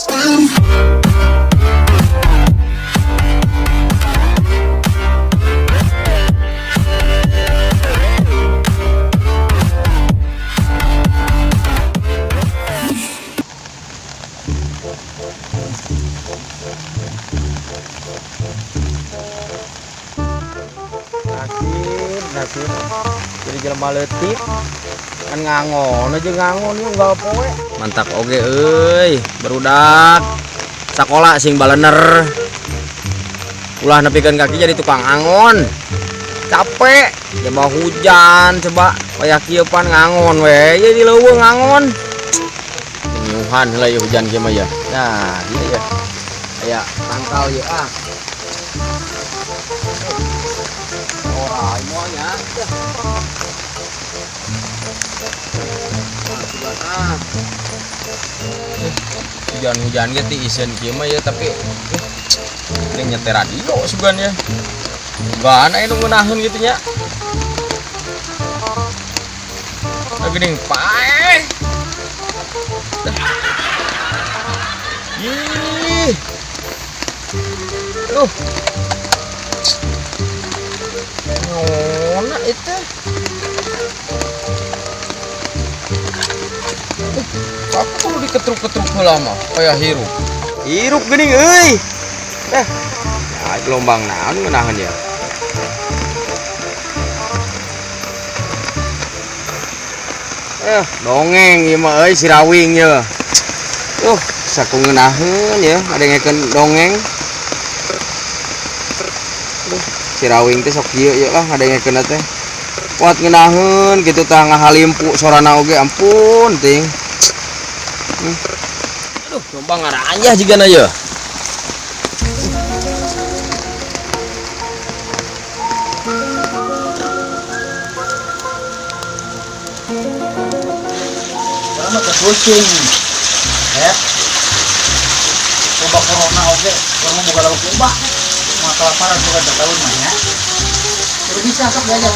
Nasib, nasib. Jadi jelema leutik. Kan ngangon aja ngangon yuk nggak poe. Mantap oge euy, barudak. Sakola sing balener. Ulah nepikeun kaki jadi tukang angon. Capek, coba hujan, coba wayah kieu pan ngangon we. Ye di leuweung ngangon. Nyuhan heula ieu hujan kieu mah ya. Nah, ieu ya. Aya tangkal ieu ah. Ora moalnya. Hujan-hujan ge ti iseun kieu mah ya tapi ini nyetir radio sugan ya. Sugan aya nu ngeunaheun kitu nya. Geuning paeh. Ih. Aduh. Nona itu. Aku perlu diketruk-ketruk heula mah kayak hirup. Hirup geuning euy. Nah, gelombang naon ngeunaheun ya. Dongeng ieu mah euy si Rawing ye. Saku ngeunaheun ya, ngadengekeun dongeng. Aduh, si Rawing teh sok kieu ye lah ngadengekeun teh. Kuat ngeunaheun kitu tah ngahalimpu sorana oge ampun ting. Aduh, gelombang ngaranjah jigana ye. Pusing ya, coba corona oke, orang mau buka lauk coba mau kelaparan bukan tahun mah ya, udah bisa sok diajak.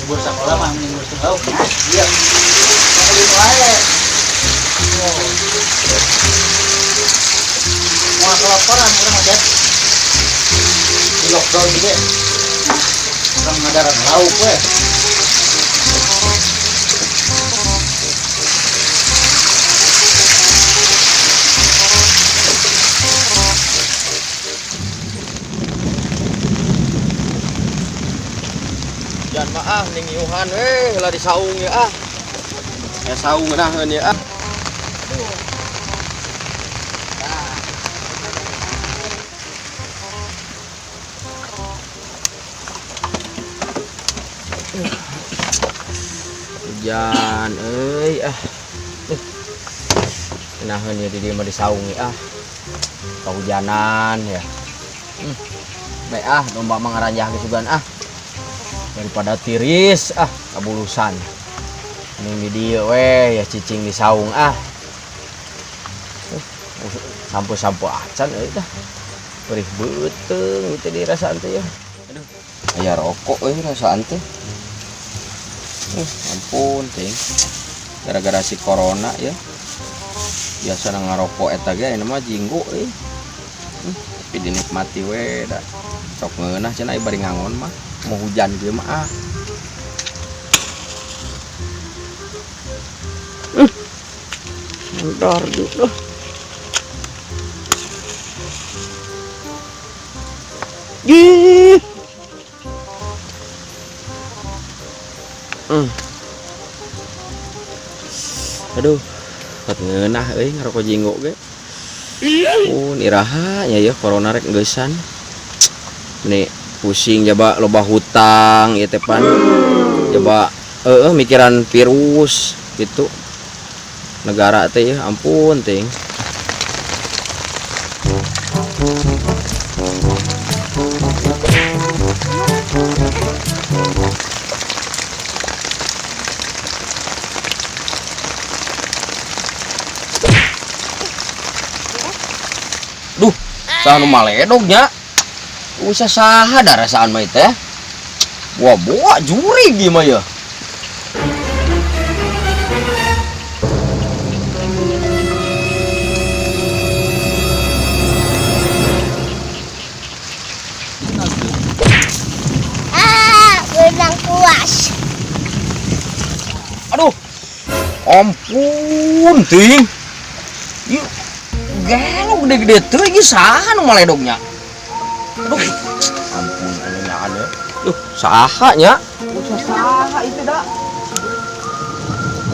Libur sekolah mah libur lauk ya, iya wae mau kelaparan orang aja di lockdown juga. Orang ngadaran lauk we. Jangan maaf ning iuhan we heula di saung ya ah. Ya saung ngeunaheun ya ah. Hujan euy ah. Ngeunaheun ya di dieu mah di saung ya ah. Kahujanan ya. Bae ah domba mah ngaranjah ge sugan ah. Daripada tiris ah kabulusan. Mending di dieu we ya cicing di saung ah. Sampo-sampo acan euy dah. Perih beuteung teh dirasaan teh ya. Aduh, aya rokok euy rasaan teh. Ampun ting. Gara-gara si corona ya. Biasa ngarokok eta ge ayeuna mah jinggo euy. Tapi dinikmati we da. Sok ngeunah cenah bari ngangon mah. Mau hujan kieu mah ah. Bentar dulu. Ih. Aduh, kuat ngeunah euy ngarokok jinggo ge. Iraha nya ya corona rek geusan. Nih pusing jaba loba hutang ieu teh pan. Jaba heueuh mikiran virus gitu. Negara teh ya ampun ting. Duh, saha nu maledog nya? Usah saha da rasaan mah teh. Wah, boa jurig ieu mah ya. Ampun, ting. Ieu gelo gede-gede teh ieu saha nu maledognya? Aduh, ampun anu nyaan ya. Duh, saha nya? Saha itu da?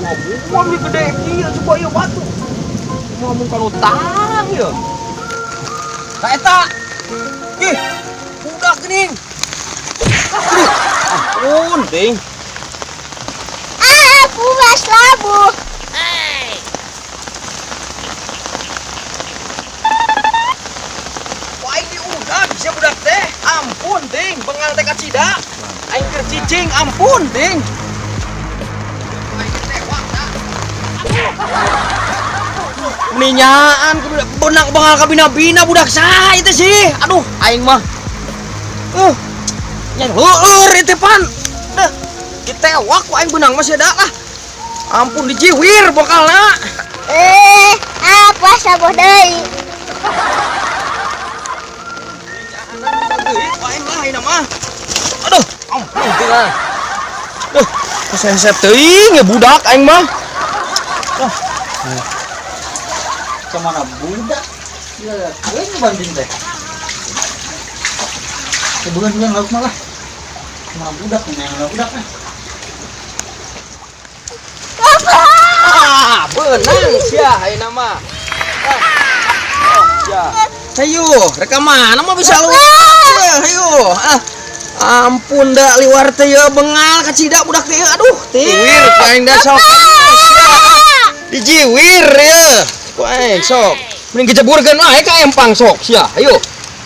Wah, buang di gede kieu coba ieu batu. Ngomong kalau tarang ieu. Ka eta. Ih, budak geuning. Aduh, ampun, ting. Ah, puas labu. Wah, aing diudag sia budak teh. Ampun, ting, bengal teh kacida. Aing keur cicing, ampun, ting. Aing tewak da. Meninyaan benang bengal kabina-bina budak saha itu sih. Aduh, aing mah. Yang heueur itu pan. Deh, ditewak ku aing benang masih ada lah. Ampun dijiwir bokalna. Ah, puas labu deui. Aing lah ini mah. Aduh, ampun ting ah. Duh, sesep teuing ya budak aing mah. Duh. Kemana budak? Ya, kayaknya banding teh. Kebulan bulan lauk malah. Kemana budak nih, yang budak nih. Ah, benang sia ayeuna mah. Ah. Oh, sia. Hayu, rek mana mah bisa lu. Hayu, ah. Ampun da liwar teh ye bengal kacida budak teh aduh ting. Jiwir ku aing da sok. Dijiwir ye. Ku aing sok. Mending diceburkeun wae ka empang sok sia. Hayu.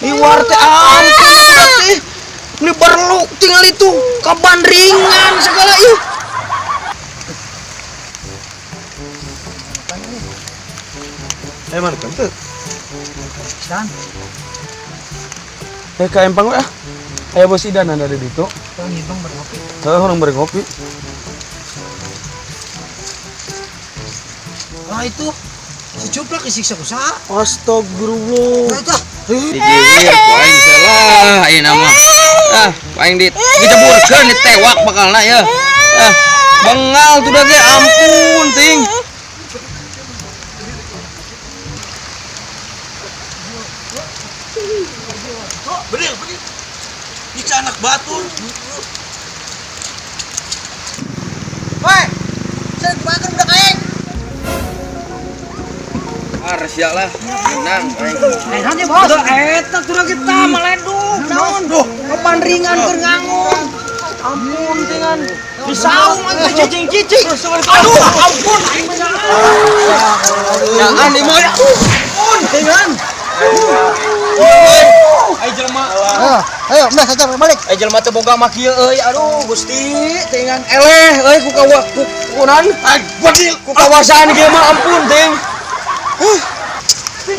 Liwar teh ampun budak teh. Ini perlu tinggal itu kaban ringan segala ieu. Mana kan tuh? Dan. Ka empang we ah. Aya bos Idan ada di ditu. Orang ngibang bari ngopi. Heuh, urang bari ngopi. Ah itu si cuplak disiksa ku saha? Astagfirullah. Nah, itu. Dijiwir ku aing salah ayeuna mah. Ah, ku aing diceburkeun ditewak bakalna ye. Ah, bengal tuh ge ampun ting. Bedil, bedil. Nyiksa anak batur. Woi, saya kebakar budak aing. Harus ya lah, menang aing. Naon bos? Eta tuh kita maleduk, naon? Duh, kapan ringan keur ngangon. Ampun tingan. Disaung atuh cicing-cicing. Aduh, ampun aing mah. Jangan ieu mah. Ampun tingan. Ai jelema. Ayo, udah saja balik. Ai jelema teu boga mah kieu euy. Aduh, Gusti, tingan eleh euy ku kawa ku kunan. Ku kawasan kieu mah ampun ting.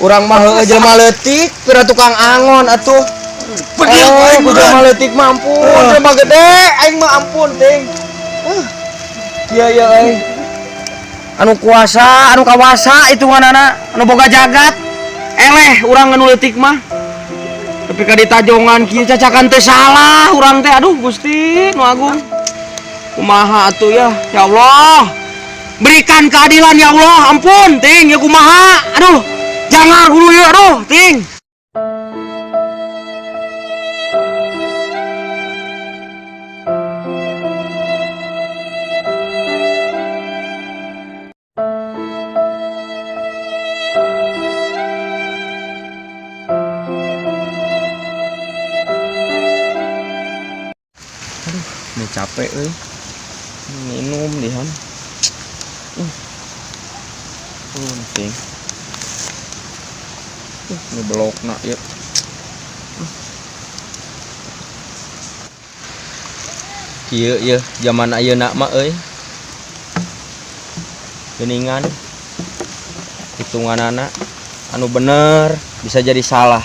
Urang mah heueuh jelema leutik, pira tukang angon atuh. Bedil aing ku jelema leutik mah ampun, jelema gede aing mah ampun ting. Kieu ye euy. Anu kuasa, anu kawasa hitunganana, anu boga jagat. Eleh urang anu leutik mah. Tapi ka ditajongan kieu cacakan teh salah urang teh aduh Gusti nu agung. Kumaha atuh ya? Ya Allah. Berikan keadilan ya Allah, ampun ting ya kumaha. Aduh, jangan dulu ya aduh ting. Aduh, ini capek euy. Minum dihan. Penting. Ini blok nak ya. Kieu ye zaman ayeuna mah euy. Geuningan hitunganana anu bener bisa jadi salah.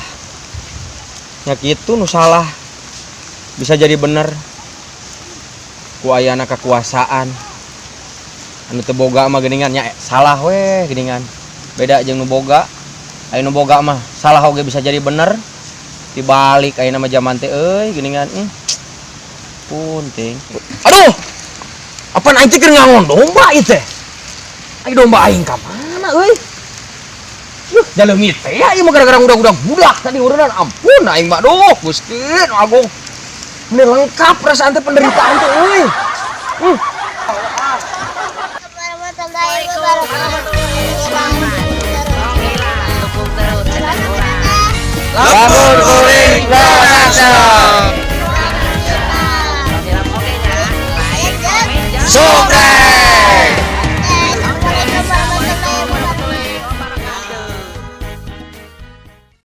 Nya kitu nu salah bisa jadi bener. Ku ayana kekuasaan. Anu teu boga mah geuningan nya salah weh geuningan. Beda jeung nu boga. Aya nu boga mah salah oge bisa jadi bener. Dibalik ayeuna mah zaman teh euy geuningan. Punting. Aduh. Apaan aing teh keur ngangon domba ieu teh? Ai domba aing ka mana euy? Yuh, jaleungit teh ya ieu mah gara-gara udah-udah budak tadi ureunan, ampun aing mah, duh Gusti nu Agung. Ini lengkap perasaan teh, penderitaan teh euy. Warahmatullahi wabarakatuh. Lamun.